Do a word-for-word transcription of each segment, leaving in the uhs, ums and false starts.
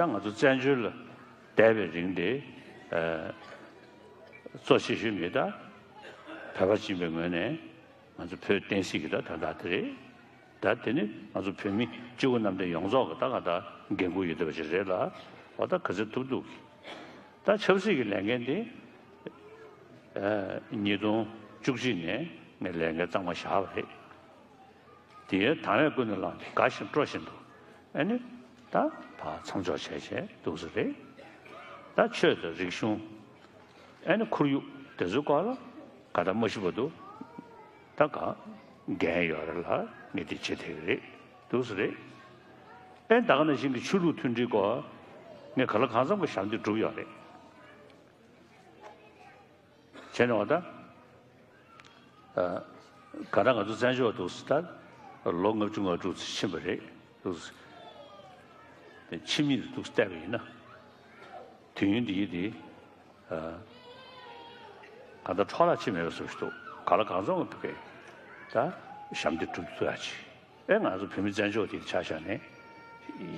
ད་ང་ཚོ་བཙན་བྱོལ་ལ་བསྡད་པའི་རིང་དེ། ཨ། གཙོ་ཆེ་ཤོས་ངེས་ད་བོད་པ་སྦྱིན་པའི་ངོས་ནས་ང་ཚོ་བོད་བསྟན་སྲིད་ཀྱི་ད་དོན་དག་དེ་རེད། ད་དེ་ནི་ང་ཚོ་བོད་མི་སྤྱི་བོ་གནམ་བསྟན་ཡོངས་རྫོགས་ཀྱི་ད་ག་ད་འགན་ཁུར་ཡོད་བསྡད་པ་ཞིག་རེད་ལ། འོ་ད་ག་ཚོད་ཐུབ་ཐུབ་ཀྱི། ད་ཆབ་སྲིད་ཀྱི་ལས་འགན་དེ། ཨ། ཉིས་སྟོང་བཅུ་གཅིག་ནས་ངས་ལས་འགན་གཙང་མ་བཞག་པ་རེད། དེའི་དང་བས་ཀུན་ནས་བསླངས་ཏེ་དགའ་བཞིན་སྤྲོ་བཞིན་དུ། ཨ་ནི་ད་ཕར་མཚམས་འཇོག་བྱས་བྱས་འདུག་ས་རེད། ད་ཆོས་དང་རིག་གཞུང་། ཨ་ནི་ཁོར་ཡུག་དེ་ཚོའི་སྐོར་ལ་ག་ད་མ་ཤི་བར་དུ་ད་ག་འགན་ཡོད་རེད་ལ། ངས་དེ་བྱེད་ཐུབ་ཀྱི་རེད། འདུག་ས་རེད། ཨ་ནི་ད་ག་ནང་བཞིན་གྱི་ཆོས་ལུགས་མཐུན་སྒྲིལ་སྐོར་ངས་གང་ལ་གང་འཚམ་གྱི་ཞབས་འདེགས་བསྒྲུབས་ཡོད་རེད། བྱས་ནས་འོ་ད། ཨ། ག་ད་ང་ཚོ་བཙན་བྱོལ་འདུག་ས་ད་ལོ་ལྔ་བཅུ་ང་དྲུག་ཙམ་ཕྱིན་པ་རེད་འདུག་ས། ཕྱི་མིག་ཏུ་འདུག་བལྟས་པ་ཡིན་ན། དུས་ཡུན་འདི་ཡིན་དེ། ཨ། ག་ད་འཕྲོ་བརླག་ཕྱིན་མེད་པ་བཟོ་ཞིག་འདུག་ག་ལ་གང་འཚམ་ང་ཕ་གི་ད་ཞབས་འདེགས་བསྒྲུབ་ཐུབ་ཡ་ཆེ། ཨེ། ང་ཚོ་བོད་མི་བཙན་བྱོལ་དེ་ཆ་བཞག་ནས་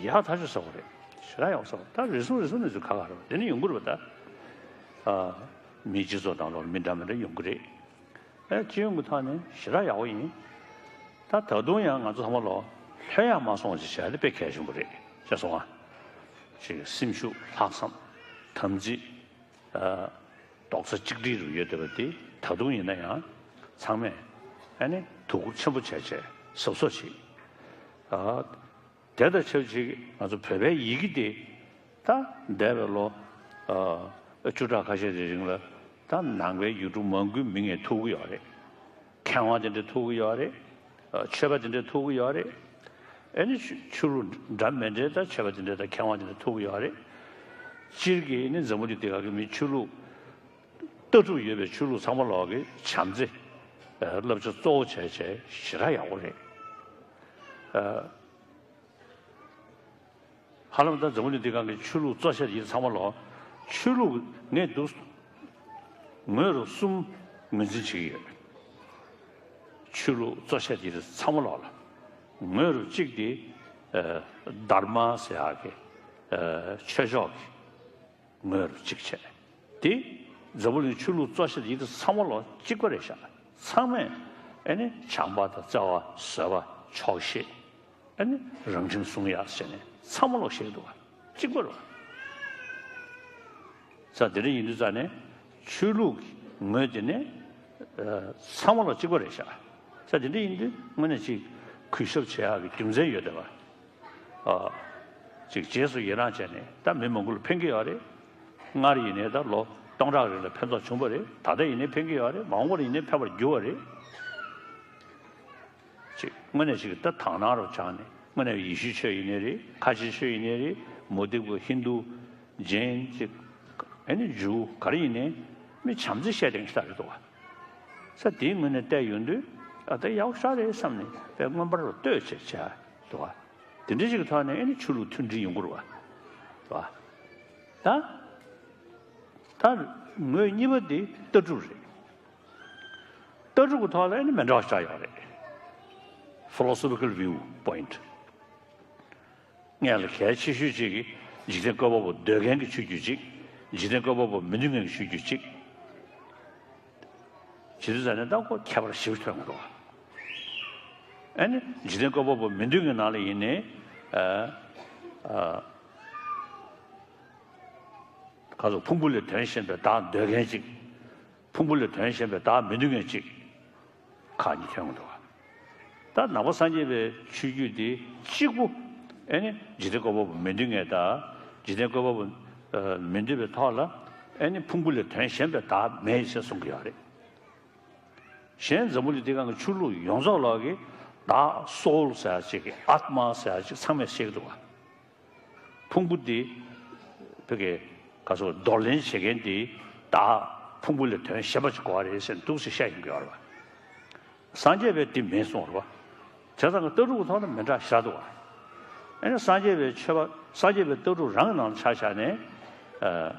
ཡག་ཐག་ཆོད་ཟེར་བ་རེད། ཞེ་དྲག་ཡག་ཟེར་བ། ད་རེ་ཟུང་རེ་ཟུང་ནས་ཚུར་ཁ་ཁ་རེད། དེ་ནི་ཡོང་གི་རེད་པ་ད། ཨ། མིའི་སྤྱི་ཚོགས་ནང་ལོགས་མི་འདྲ་མི་འདྲ་ཡོང་གི་རེད། ཨེ། སྤྱི་ཡོངས་ཀྱི་ཐོག་ནས་ཞེ་དྲག་ཡག་པོ་ཡིན། ད་ད་དུང་ཡང་ང་ཚོ་ཚང་མ་ལོ་ལྷོད་ཡག་མ་སོང་ཅིག་བྱས་ན་དཔེ་གལ་ཆེན་པོ་རེད་ཅེས་སོང་ང་། ཅིག་སེམས་ཤུགས་ལྷག་བསམ་དམ་ཚིག་ཨ། རྡོག་རྩ་གཅིག་སྒྲིལ་རུ་ཡོད་བསྡད་པ་དེ་ད་དུང་ཡིན་ན་ཡང་ཚང་མས་ཨ་ནི་དོ་ཁུར་ཆེན་པོ་བྱས་བྱས་གཟབ་གཟབ་བྱེད། ཨ། དེ་དང་ཆབས་ཅིག་ང་ཚོ་བོད་པའི་ཡི་གེ་དེ་ད་འདས་པའི་ལོ། ཨ། བཅུ་ཕྲག་ཁ་ཤས་ཀྱི་རིང་ལ་ད་ནང་པའི་ཡུལ་གྲུ་མང་པོའི་མི་ངས་ཐུག་གི་ཡོད་རེད། མཁས་དབང་དེ་འདྲ་ཐུག་གི་ཡོད་རེད། ཨ། ཆོས་པ་དེ་འདྲ་ཐུག་གི་ཡོད་རེད། ཨ་ནི་ཆོས་ཆོས་ལུགས་འདྲ་མི་འདྲའི་ད་ཆོས་པ་དེ་འདྲ་དང་མཁས་དབང་དེ་འདྲ་ཐུག་གི་ཡོད་རེད། སྤྱིར་གྱི་ནི་འཛམ་བུ་གླིང་འདི་སྒང་གི་མི་ཆོས་ལུགས་ལྟ་གྲུབ་ཡོད་པའི་ཆོས་ལུགས་ཚང་མ་ལོག་གི་བྱམས་བརྩེ། ཨ། བསླབ་བྱ་གཙོ་བོ་བྱས་བྱས་ཞེ་དྲག་ཡག་པོ་རེད། ཨ། ཧ་ལམ་ད་འཛམ་བུ་གླིང་འདི་སྒང་གི་ཆོས་ལུགས་གཙོ་ཆེ་ཡིན་ཚང་མ་ལོག་ཆོས་ལུགས་ངས་འདུག་ངོས་རུ་གསུམ་ངོས་འཛིན་བྱེད་ཀྱི་ཡོད། ཆོས་ལུགས་གཙོ་ཆེ་དེ་ཚང་མ་ལོག་ལ། ངོས་རུ་གཅིག་དེ། ཨ། དྷརྨ་ཟེར་ཡག་གི། ཨ། ཆོས་ཕྱོགས་ཀྱི་ངོས་རུ་གཅིག་བྱས། དེ་འཛམ་བུ་གླིང་ཆོས་ལུགས་གཙོ་ཆེ་དེ་ཚང་མ་ལོག་གཅིག་པ་རེད་ཤག་ཚང་མས་ཨ་ནི་བྱམས་པ་དང་བརྩེ་བ་བཟོད་པ་ཆོག་ཤེས། ཨ་ནི་རང་ཁྲིམས་སྲུང་ཡག་ཟེར་ནས་ཚང་མ་ལོག་བཤད་འདུག་ག་གཅིག་པ་རེད་པ། ས་དེ་འདྲ་ཡིན་དུས་ཙང་ནས་ཆོས་ལུགས་ཀྱི་ངོས་དེ་ནས། ཨ། ཚང་མ་ལོག་གཅིག་པ་རེད་ཤག་ས་དེ་འདྲ་ཡིན་དུས་དངོས་གནས་ཅིག་གུས་ཞབས་བྱེད་ཡག་གི་རྒྱུ་མཚན་ཡོད་བསྡད་པ། ཨ། ཅིག་རྗེས་སུ་ཡི་རང་བྱས་ནས་ད་མི་མང་པོ་ལ་ཕན་གྱི་ཡོད་རེད། སྔར་ཡིན་ནའི་ད་ལོ་སྟོང་ཕྲག་རིང་ལ་ཕན་ཐོགས་བྱུང་བ་རེད། ད་ལྟ་ཡིན་ནའི་ཕན་གྱི་ཡོད་རེད། མ་འོངས་པར་ཡིན་ནའི་ཕན་པར་འགྱུར་བ་རེད། ཅིག་དངོས་གནས་ཅིག་ད་དག་སྣང་རུ་བྱུང་ནས་དངོས་གནས་ཡེ་ཤུའི་ཆོས་ཡིན་ནའི་རེད། ཁ་ཆེའི་ཆོས་ཡིན་ནའི་རེད། མུ་སྟེགས་པ། ཧིན་དུ། ཇེན། ཅིག་ཨ་ནི་ཇུའུ་ག་རེ་ཡིན་ནའི་མི་བྱམས་བརྩེ་བཤད་བསྡད་ཤག་རེད་འདུག་ག་ས་དེའི་ངོས་ནས་བལྟས་ཡོང་དུས་ཨ་ད་ཡག་ཤག་རེད་བསམ་ནས་དཔེ་མངོན་པར་ལྟོས་བྱས་བྱས་འདུག་ག་དེ་འདྲ་ཞིག་གི་ཐོག་ནས་ཨ་ནི་ཆོས་ལུགས་མཐུན་སྒྲིལ་ཡོང་གི་རེད་པ། རེད་པ། ད་ད་ངོས་གཉིས་པ་དེ་ལྟ་གྲུབ་རེད། ལྟ་གྲུབ་ཀྱི་ཐོག་ལ་ཨ་ནི་མི་འདྲ་བ་ཞིག་ཆགས་ཡོད་རེད། Philosophical view point། སྔོན་ལ་གལ་ཆེ་ཤོས་ཅིག་གིས་འཇིག་རྟེན་བཀོད་པ་པོ་འདོད་མཁན་གྱི་ཆོས་བརྒྱུད་ཅིག་འཇིག་རྟེན་བཀོད་པ་པོ་མི་འདོད་མཁན་གྱི་ཆོས་བརྒྱུད་ཅིག་བྱེད་དུས་ཙམ་ནས་ད་ཁོ་ཁྱད་པར་ཞེ་པོ་ཐོན་གྱི་འདུག་ཨ་ནི་འཇིག་རྟེན་བཀོད་པ་པོ་མི་འདོད་མཁན་ནང་ལ་ཡིན་ནའི། ཨ། ཨ། ག་ཚོད་ཕུང་པོ་ལས་དོན་གཞན་པའི་བདག་འདོད་མཁན་ཅིག་ཕུང་པོ་ལས་དོན་གཞན་པའི་བདག་མི་འདོད་མཁན་ཅིག་ཁག་གཉིས་ཐོན་གྱི་འདུག་ད་ནང་པ་སངས་རྒྱས་པའི་ཆོས་བརྒྱུད་འདི་གཅིག་པུ་ཨ་ནི་འཇིག་རྟེན་བཀོད་པ་པོ་མི་འདོད་མཁན་དང་འཇིག་རྟེན་བཀོད་པ་པོ་མི་འདོད་པའི་ཐོག་ལ་ཨ་ནི་ཕུང་པོ་ལས་དོན་གཞན་པའི་བདག་མེད་ཅེས་གསུང་གི་ཡོད་རེད། གཞན་འཛམ་བུ་གླིང་འདི་སྒང་གི་ཆོས་ལུགས་ཡོངས་རྫོགས་ལོག་གི་བདག་སོའུལ་ཟེར་ཡ་ཅིག་གི་ཨཱཏྨ་ཟེར་ཡ་ཅིག་ཚང་མས་བཤད་ཀྱི་འདུག་ག་ཕུང་པོ་འདི་བོད་ཀྱི་ག་ཚོད་འདོར་ལེན་བྱེད་མཁན་འདི་བདག་ཕུང་པོ་ལས་དོན་གཞན་པ་ཅིག་དགོས་པ་རེད་ཟེར་འདུག་སེ་བཤད་ཡོང་གི་ཡོད་རེད་པ། སངས་རྒྱས་པས་འདི་མེད་གསུངས་རེད་པ། བྱས་ཙང་གི་ལྟ་གྲུབ་ཀྱི་ཐོག་ལ་མི་འདྲ་ཤ་འདུག་ག་ཨ་ནི་སངས་རྒྱས་པའི་ཆོས་པ་སངས་རྒྱས་པའི་ལྟ་གྲུབ་རང་གི་ནང་ལ་ཆ་བཞག་ནས། ཨ།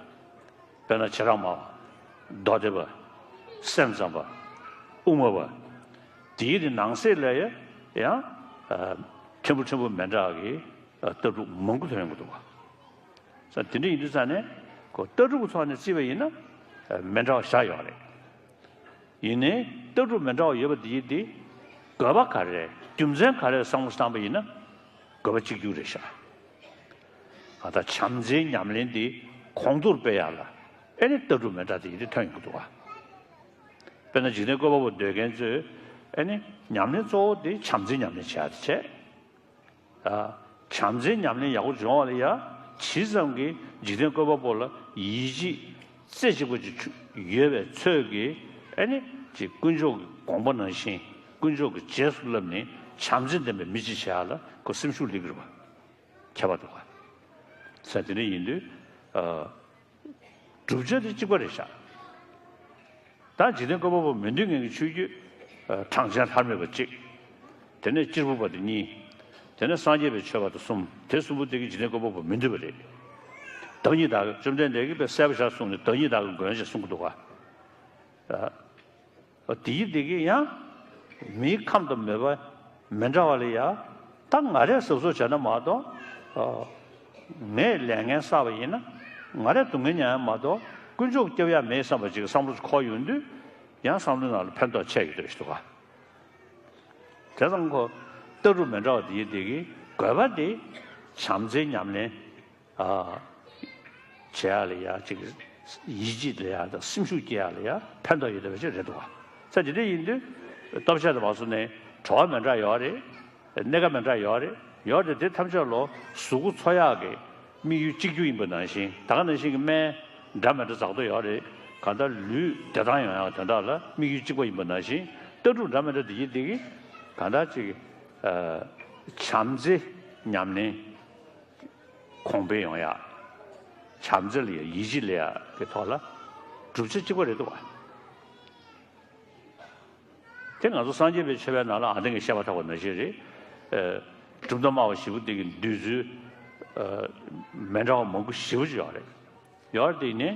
དཔེར་ན་བྱེ་བྲག་སྨྲ་བ། མདོ་སྡེ་པ། སེམས་ཙམ་པ། དབུ་མ་པ། དེའི་དེ་ནང་གསེས་ལ་ཡང་ཡང་ཕྲན་བུ་ཕྲན་བུ་མི་འདྲ་བའི་ལྟ་གྲུབ་མང་པོ་ཐོན་ཡོང་གི་འདུག་ག་དེ་འདྲ་ཡིན་དུས་ཙང་ནས་ཁོ་ལྟ་གྲུབ་ཀྱི་ཐོག་ནས་བརྩིས་པ་ཡིན་ན་མི་འདྲ་བ་བཞག་ཡོད་རེད། ཡིན་ནའི་ལྟ་གྲུབ་མི་འདྲ་བ་ཡོད་པ་དེ་ཡིན་དེ་དགོས་པ་ག་རེ་རེད། རྒྱུ་མཚན་ག་རེ་བསམ་བློ་བཏང་པ་ཡིན་ན་དགོས་པ་གཅིག་གྱུར་རེད་ཤག་ད་ལྟ་བྱམས་བརྩེའི་ཉམས་ལེན་དེ་གོང་མཐོར་སྤེལ་ཡག་ལ་ཨེ་ནི་ལྟ་གྲུབ་མི་འདྲ་དེ་ཡིན་དེ་ཐོན་ཡོང་གི་འདུག་ག་དཔེར་ན་འཇིག་རྟེན་བཀོད་པ་པོ་འདོད་མཁན་ཚོས་ཨེ་ནི་ཉམས་ལེན་གཙོ་བོ་དེ་བྱམས་བརྩེའི་ཉམས་ལེན་བྱེད་ཡག་དེ་བྱས། བྱམས་བརྩེའི་ཉམས་ལེན་ཡག་པོ་སྦྱོང་བ་ལ་ཡ་ཇི་ཙམ་གྱིས་འཇིག་རྟེན་བཀོད་པ་པོ་ལ་ཡིད་ཆེས་རྩེ་གཅིག་པ་ཅིག་ཡོད་པའི་ཚོད་ཀྱིས་ཨེ་ནི་ཅིག་དཀོན་མཆོག་གི་དགོངས་པ་ནང་བཞིན་དཀོན་མཆོག་གི་རྗེས་སུ་བསླབས་ནས་བྱམས་བརྩེ་ལྡན་པའི་མི་ཅིག་བྱེད་ཡག་ལ་ཁོ་སེམས་ཤུགས་སླེབས་ཀྱི་རེད་པ། ཁྱད་པར་འདུག་ག་ས་དེ་འདྲ་ཡིན་དུས། བསྒྲུབ་བྱ་དེ་གཅིག་པ་རེད་ཤག་ད་འཇིག་རྟེན་བཀོད་པ་པོ་མི་འདོད་མཁན་གྱི་ཆོས་བརྒྱུད། གྲངས་ཅན་ཐར་མེད་པ་གཅིག་དེ་ནས་གཅེར་བུ་པ་དེ་གཉིས། དེ་ནས་སངས་རྒྱས་པའི་ཆོས་པ་དེ་གསུམ། དེ་གསུམ་པོ་དེ་གིས་འཇིག་རྟེན་བཀོད་པ་པོ་མི་འདོད་པ་རེད། བདག་ཉིད་བདག་གི་བཅོམ་ལྡན་འདས་ཀྱིས་དཔེ་གསལ་པོ་བཞག་གསུངས་ནས་བདག་ཉིད་བདག་གི་མགོན་ཞེས་གསུང་གི་འདུག་ག་དེ་ཡི་དེ་གིས་ཡང་། མིའི་ཁམས་དང་མོས་པ་མི་འདྲ་བ་ལ་ཡ། ད་ང་རས་གཟབ་གཟབ་བྱས་ན་མ་གཏོགས། ངས་ལས་ངན་བསགས་པ་ཡིན་ན། ང་རས་སྡུག་བསྔལ་མྱོང་ཡ་མ་གཏོགས་དཀོན་མཆོག་སྐྱོབ་ཡ་མེད་བསམ་པ་ཅིག་བསམ་བློ་འཁོར་ཡོང་དུས། ཡང་བསམ་བློའི་ནང་ལ་ཕན་ཐོགས་ཆེ་ཡོད་འདོད་ཞིག་འདུག་ག་དེ་ཙང་ཁོ་ལྟ་གྲུབ་མི་འདྲ་བ་དེ་ཡི་དེ་གིས་དགོས་པ་དེ་བྱམས་བརྩེའི་ཉམས་ལེན། བྱེད་ཡག་ལ་ཡ་ཅིག་ཡིད་ཆེས་ལ་ཡ་དང་སེམས་ཤུགས་སྐྱེ་ཡག་ལ་ཡ་ཕན་ཐོགས་ཡོད་བསྡད་པ་ཅིག་རེད་འདུག་ག་ས་དེ་འདྲ་ཡིན་དུས་སྟོབས་ཆེ་དང་མ་སོང་ནས་བྲོ་བ་མི་འདྲ་ཡོད་རེད། གནས་ཀ་མི་འདྲ་ཡོད་རེད། ཡོད་རེད་དེ་ཐམས་ཅད་ལོ་གཟུགས་པོ་འཚོ་ཡག་གི་དམིགས་ཡུལ་གཅིག་གྱུར་ཡིན་པ་ནང་བཞིན་ད་ག་ནང་བཞིན་གྱི་སྨན་འདྲ་མི་འདྲ་འཛག་འདོད་ཡོད་རེད། གང་ལྟར་ལུས་བདེ་ཐང་ཡོང་ཡག་དོན་དག་ལ་དམིགས་ཡུལ་གཅིག་པ་ཡིན་པ་ནང་བཞིན་ལྟ་གྲུབ་འདྲ་མི་འདྲ་དེ་ཡིན་དེ་གི་གང་ལྟར་ཅིག་བྱམས་བརྩེ་ཉམས་ལེན། གོང་འཕེལ་ཡོང་ཡ། བྱམས་བརྩེ་ལ་ཡ་ཡིད་ཆེས་ལ་ཡ་གི་ཐོག་ལ་བསྒྲུབ་བྱ་གཅིག་པ་རེད་འདུག་བ། དེ་ང་ཚོ་སངས་རྒྱས་པའི་ཆོས་པའི་ནང་ལ་ཨ་ཏིང་གིས་བཤད་པ་ཐག་པ་ནང་བཞིན་རེད། གྲུབ་མཐའ་སྨྲ་བ་བཞི་པོ་དེ་གི་འདོད་ཚུལ་མི་འདྲ་བ་མང་པོ་ཞེ་པོ་ཅིག་ཡོད་རེད། ཡོད་རེད་དེ་ནི་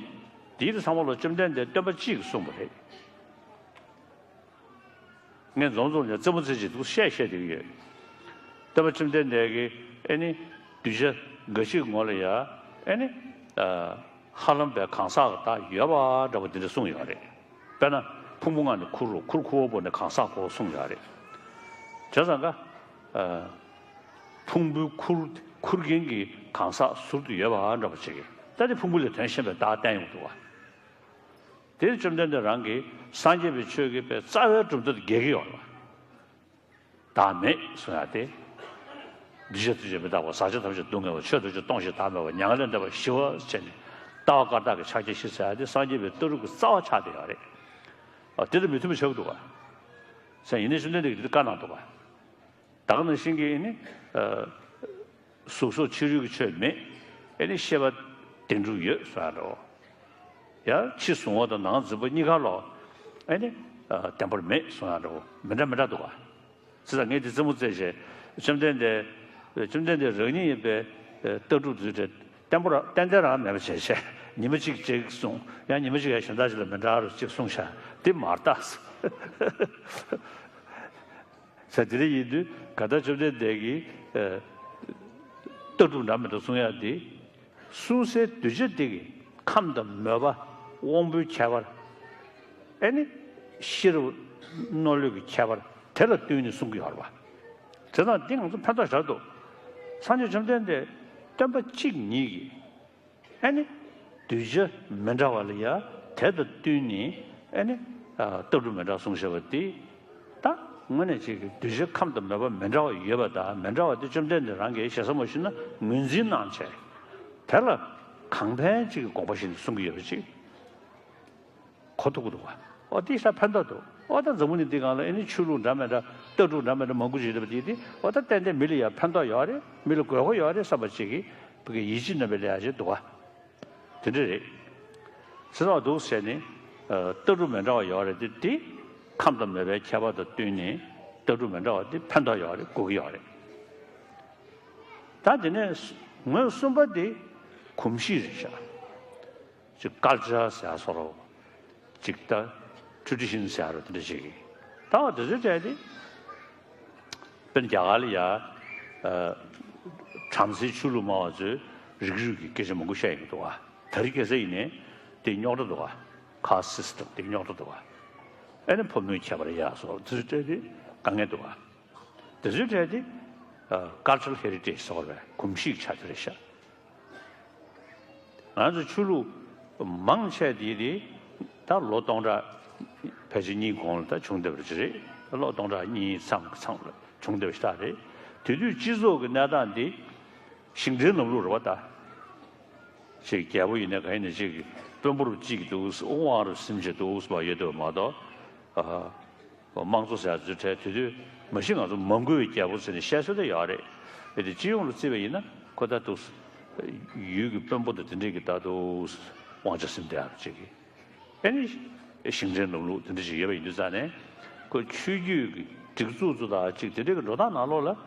དེའི་ཚང་མ་ལ་བཅོམ་ལྡན་འདས་སྟོན་པ་གཅིག་གིས་གསུངས་པ་རེད། ངས་འཛོམས་འཛོམས་ཀྱང་རྩེད་མོ་རྩེ་ཅིག་འདུག་བཤད་བཤད་བསྡད་ཀྱི་ཡོད། སྟོན་པ་བཅོམ་ལྡན་འདས་ཀྱིས་ཨེ་ནི་གདུལ་བྱ་འགའ་ཞིག་ངོ་ལ་ཡ་ཨེ་ནི་ཧ་ལམ་པའི་གང་ཟག་གི་བདག་ཡོད་པ་འདྲ་པོ་འདི་འདྲ་གསུངས་ཡོད་རེད། དཔེར་ན་ཕུང་པོ་ལྔ་ནི་ཁུར་རོ། ཁུར་ཁུ་བ་པོ་ནི་གང་ཟག་གོ་གསུངས་ཡོད་རེད། བྱས་ཙང་ཀ་ཕུང་པོའི་ཁུར་ཁུར་མཁན་གྱི་གང་ཟག་ཟུར་དུ་ཡོད་པ་འདྲ་པོ་ཅིག་གིས་ད་དེ་ཕུང་པོ་ལས་དོན་གཞན་པའི་བདག་བསྟན་ཡོང་གི་འདུག་བ། དེར་བཅོམ་ལྡན་འདས་རང་གིས་སངས་རྒྱས་པའི་ཆོས་ཀྱི་དཔེ་རྩ་བའི་གྲུབ་མཐའ་དེ་འགལ་གྱི་ཡོད་རེད་བ། བདག་མེད་གསུང་ཡ་དེ། འདུས་བྱས་ཐམས་ཅད་མི་རྟག་པ། ཟག་བཅས་ཐམས་ཅད་སྡུག་བསྔལ་བ། ཆོས་ཐམས་ཅད་སྟོང་ཞིང་བདག་མེད་པ། མྱ་ངན་ལས་འདས་པ་ཞི་བ་བྱས་ནས་ལྟ་བ་བཀར་བཏགས་ཀྱི་ཕྱག་རྒྱ་བཞི་ཟེར་ཡ་དེ་སངས་རྒྱས་པའི་བསྟན་པའི་རྩ་བ་ཆགས་བསྡད་ཡོད་རེད། ཨ་དེ་དང་མི་མཐུན་པ་ཆགས་ཀྱི་འདུག་ག་ཟེར་ཡིན་ནའི་བཅོམ་ལྡན་འདས་ཀྱིས་དེ་བཀའ་གནང་འདུག་ག་ད་ག་ནང་བཞིན་གྱི་ནི། གཟུགས་སོགས་ཕྱི་རོལ་གྱི་ཆོས་མེད། ཨེ་ནི་ཤེས་པ་བདེན་གྲུབ་ཡོད་གསུང་ཡ་འདྲ་བོ། ཡང་ཕྱི་གཟུང་བ་དང་ནང་འཛིན་པ་གཉིས་ཀ་ལོ། ཨེ་ནི་བདེན་པར་མེད་གསུང་ཡ་འདྲ་བོ་མི་འདྲ་མི་འདྲ་འདུག་ག་ཅི་ལྟར་ངས་འདི་རྩེད་མོ་རྩེ་བྱས། བཅོམ་ལྡན་འདས། བཅོམ་ལྡན་འདས་རང་ཉིད་ཡིན་པའི་ལྟ་གྲུབ་འདི་རེད། བརྟན་པོ་རང་བརྟན་བརྟན་རང་མེད་པ་བྱས་བྱས་ཉི་མ་གཅིག་གཅིག་གསུངས། ཡང་ཉི་མ་གཅིག་ཡང་གཞན་དག་ཅིག་ལ་མི་འདྲ་རུ་གཅིག་གསུངས་ཤག་འདི་མ་རེད་ད། ས་དེ་རེ་ཡིན་དུས་ག་ད་བཅོམ་ལྡན་འདས་ཀྱིས་ལྟ་གྲུབ་འདྲ་མི་འདྲ་གསུང་ཡག་འདི། གསུང་སའི་གདུལ་བྱ་དེ་གི་ཁམས་དང་མོས་པ་དབང་པོའི་ཁྱད་པར། ཨེ་ནི་ཤེས་རབ་མནོ་ལུས་ཀྱི་ཁྱད་པར་དེ་ལ་བསྟུན་ནས་གསུང་གི་ཡོད་རེད་བ། དེ་དང་འདི་ང་ཚོ་ཕན་ཐོགས་ཞེ་དྲག་འདུག་སངས་རྒྱས་བཅོམ་ལྡན་འདས་སྟོན་པ་གཅིག་ཉིད་ཀྱིས། ཨེ་ནི། གདུལ་བྱ་མི་འདྲ་བ་ལ་ཡ་དེ་དང་བསྟུན་ནས་ཨེ་ནི། ལྟ་གྲུབ་མི་འདྲ་གསུངས་བཞག་པ་དེ། ད་དངོས་གནས་ཅིག་གི་གདུལ་བྱ་ཁམས་དང་མོས་པ་མི་འདྲ་བ་ཡོད་པ་དང་མི་འདྲ་བ་དེ་བཅོམ་ལྡན་འདས་རང་གིས་ཞེ་ས་མ་ཞུས་ན་ངོས་འཛིན་གནང་བྱས། དེ་ལ་གང་ཕན་ཅིག་གི་དགོངས་པ་བཞེས་ནས་གསུང་གི་ཡོད་པ་ཅིག་གོ་ཐུབ་ཀྱི་འདུག་བ། ཨོ་དེ་ཤ་ཕན་ཐོགས་འདུག་ཨོ་ད་འཛམ་བུ་གླིང་འདི་སྒང་ལ་ཨེ་ནི་ཆོས་ལུགས་འདྲ་མི་འདྲ་ལྟ་གྲུབ་འདྲ་མི་འདྲ་མང་པོ་ཅིག་ཡོད་པ་དེ་དེ་ཨོ་ད་ཏན་ཏན་མི་ལ་ཡ་ཕན་ཐོགས་ཡོད་རེད། མི་ལ་དགོས་མཁོ་ཡོད་རེད་བསམ་པ་ཅིག་གི་བོད་ཀྱི་ཡིད་ཆེས་རྣམ་པའི་ལ་ཡ་ཅིག་འདུག་བ། དེ་འདྲ་རེད། ཚེ་སྲོག་འདུག་ཟེར་ནས་ལྟ་གྲུབ་མི་འདྲ་བ་ཡོད་རེད་དེ་དེ་ཁམས་དང་མོས་པའི་ཁྱད་པར་དང་བསྟུན་ནས་ལྟ་གྲུབ་མི་འདྲ་བ་དེ་ཕན་ཐོགས་ཡོད་རེད་དགོས་ཀྱི་ཡོད་རེད། ད་དེ་ནས་ངོས་གསུམ་པ་དེ་གོམས་གཤིས་རེད་ཤག་ཅིག་ཀལ་ཅར་ཟེར་ཡ་སོགས་ལ་ཅིག་ད་ཊེ་ཌི་ཤན་ཟེར་ཡ་རོ་དེ་འདྲ་ཅིག་ད་དེ་ཚོའི་གྲས་དེ། དཔེར་ན་རྒྱ་གར་ལ་ཡ། བྲམ་ཟེའི་ཆོས་ལུགས་སྨྲ་བ་ཚོས་ རིགས་རུས་ཀྱི་སྐད་ཆ་མང་པོ་བཤད་ཡོང་གི་འདུག་ག་ད་རེས་ཁ་སང་ཡིན་ནའི་དེ་རྙོག་དྲ་འདུག་ག caste system དེ་རྙོག་དྲ་འདུག་ག་ཨ་ནི་ཕོ་མོའི་ཁྱད་པར་ཡག་སོགས་དེ་ཚོ་སྤྲད་དེ་དཀའ་ངལ་འདུག་ག་དེ་ཚོའི་གྲས་དེ་cultural heritage ཟེར་བ་རེད། གོམས་གཤིས་ཆགས་ཀྱི་རེད་ཤག་ང་ཚོ་ཆོས་ལུགས་མང་ཆེ་དེ་དེ་ད་ལོ་སྟོང་ཕྲག་ཕལ་ཆེར་གཉིས་གོང་ལ་ད་བྱུང་བསྡད་པ་ཅིག་རེད། ད་ལོ་སྟོང་ཕྲག་གཉིས་ཙམ་ཙམ་ལ་བྱུང་བསྡད་པ་ཞིག་ད་རེད། དེ་དུས་སྤྱི་ཚོགས་ཀྱི་གནས་སྟངས་འདི་ཞིང་བྲན་ལམ་ལུགས་རེད་བ་ད། ཅིག་རྒྱལ་པོ་ཡིན་ན་གང་ཡིན་ན་ཅིག་དཔོན་པོ་རུ་གཅིག་འདུག་དབང་རུ་སེམས་ཅན་འདུག་བ་ཡོད་དུ་མ་གཏོགས། དམངས་གཙོ་ཟེར་ཡ་ཚོའི་གྲས་དེ་དུས་མ་གཞི་ང་ཚོ་མོན་གྷོའི་རྒྱལ་པོ་ཟེར་ནས་བཤད་སྲོལ་དེ་ཡོད་རེད། དེ་སྤྱི་ཡོངས་ལ་བརྩིས་པ་ཡིན་ན་ཁོ་ད་འདུག་ཡུལ་གྱི་དཔོན་པོ་དང་དེ་འདྲས་ཀྱི་ད་འདུག་དབང་ཆ་སེམས་དེ་ཡང་ཅིག་གི་ཨེ་ནི་ཞིང་བྲན་ལམ་ལུགས་དེ་འདྲ་ཞིག་ཡོད་པ་ཡིན་དུས་ཙང་ནས་ཁོ་ཆོས་བརྒྱུད་ཀྱི་སྒྲིག་འཛུགས་ཚོ་དང་ཅིག་དེ་འདྲས་ཀྱི་འགྲོ་སྟངས་ནང་ལོགས་ལ་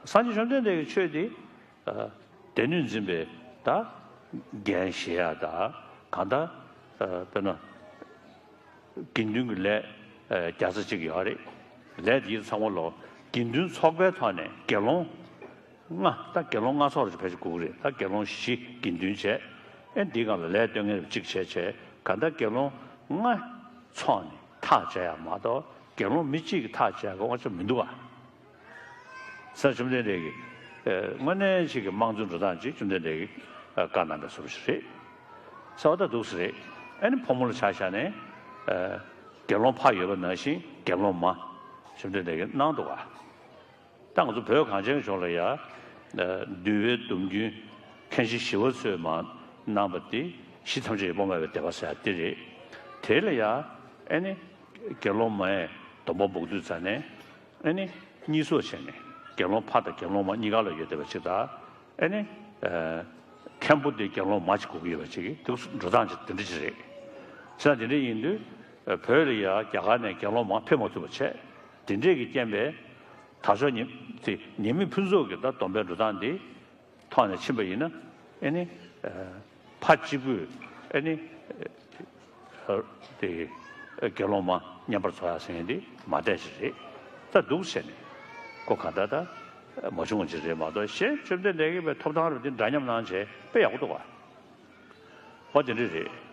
སངས་རྒྱས་བཅོམ་ལྡན་འདས་ཀྱི་ཆོས་དེ། སྡེ་སྣོད་འཛིན་པའི་ད་འགན་བཞེས་ཡ་ད་གང་ལྟར་དཔེར་ན་དགེ་འདུན་གྱི་ལས་བརྒྱ་རྩ་གཅིག་ཡོད་རེད། ལས་དེ་ཚང་མ་ལོ་དགེ་འདུན་ཚོགས་པའི་ཐོག་ནས་དགེ་སློང་ལྔ་ད་དགེ་སློང་ལྔ་ཚོགས་རེ་ཕལ་ཆེར་དགོས་ཀྱི་རེད། ད་དགེ་སློང་བཞི་དགེ་འདུན་བྱས་ཨེ་འདིའི་སྒང་ལ་ལས་སྟོན་མཁན་རེ་གཅིག་བྱས་བྱས་གང་ལྟར་དགེ་སློང་ལྔ་ཚོགས་ནས་ཐག་བཅད་ཡ་མ་གཏོགས་དགེ་སློང་མི་གཅིག་གིས་ཐག་བཅད་ཡ་གི་དབང་ཆ་མི་འདུག་ག་ས་བཅོམ་ལྡན་འདས་ཀྱིས་དངོས་གནས་ཅིག་གི་དམངས་གཙོའི་འགྲོ་སྟངས་ཅིག་བཅོམ་ལྡན་འདས་ཀྱིས་བཀའ་གནང་པའི་བཟོ་འདྲ་ཞིག་རེད། ས་བ་ད་འདུག་སེ་རེད། ཨ་ནི་ཕོ་མོ་ལ་ཆ་བཞག་ནས་དགེ་སློང་ཕ་ཡོད་པ་ནང་བཞིན་དགེ་སློང་མ་བཅོམ་ལྡན་འདས་ཀྱིས་གནང་འདུག་ག་ད་ང་ཚོ་བོད་གངས་ཅན་ལྗོངས་ལ་ཡ་འདུལ་བའི་སྡོམ་རྒྱུན་མཁན་ཆེན་ཞི་བ་འཚོས་མ་གནང་པ་དེ་གཞི་ཐམས་ཅད་ཡོད་པར་སྨྲ་བའི་སྡེ་པ་ཟེར་ཡ་དེ་རེད། དེ་ལ་ཡ་ཨ་ནི་དགེ་སློང་མའི་སྡོམ་པ་འབོག་དུས་ཙ་ནས། ཨེ་ནི་གཉིས་སོགས་བྱས་ནས་དགེ་སློང་ཕ་དང་དགེ་སློང་མ་གཉིས་ཀ་ལ་ཡོད་བསྡད་པ་ཅིག་དང་། ཨེ་ནི་མཁན་པོ་དེ་དགེ་སློང་མ་ཅིག་དགོས་ཀྱི་ཡོད་པ་ཅིག་གི་འདུག་འགྲོ་སྟངས་ཅིག་དེ་འདྲ་ཅིག་རེད། བྱས་ཙང་དེ་འདྲ་ཡིན་དུས་བོད་ལ་ཡ་རྒྱ་གར་ནས་དགེ་སློང་མ་ཕེབས་མ་ཐུབ་པ་བྱས། དེ་འདྲས་ཀྱི་རྐྱེན་པས་དར་ལྕོག་ཉི་དེ་ཉི་མའི་ཕུན་ཚོགས་ཀྱི་ད་སྡོམ་པའི་འགྲོ་སྟངས་འདི། ཐོག་ནས་ཕྱིན་པ་ཡིན་ན་ཨེ་ནི་ཕ་གཅིག་པུས་ཨེ་ནི་དེ་དགེ་སློང་མ་བསྙེན་པར་འཚོ་ཡག་ཟེར་མཁན་འདི་མ་བསྡད་ཅིག་རེད། ད་འདུག་བྱས་ནས་ཁོ་ག་འདྲ་ད་མ་བྱུང་བ་ཅིག་རེད་མ་གཏོགས་གཞན་བཅོམ་ལྡན་འདས་ཀྱི་པའི་ཐོབ་ཐང་རེད་འདི་འདྲ་མཉམ་གནང་བྱས་དཔེ་ཡག་པོ་འདུག་ག་ཧོ་དེ་འདྲ་རེད།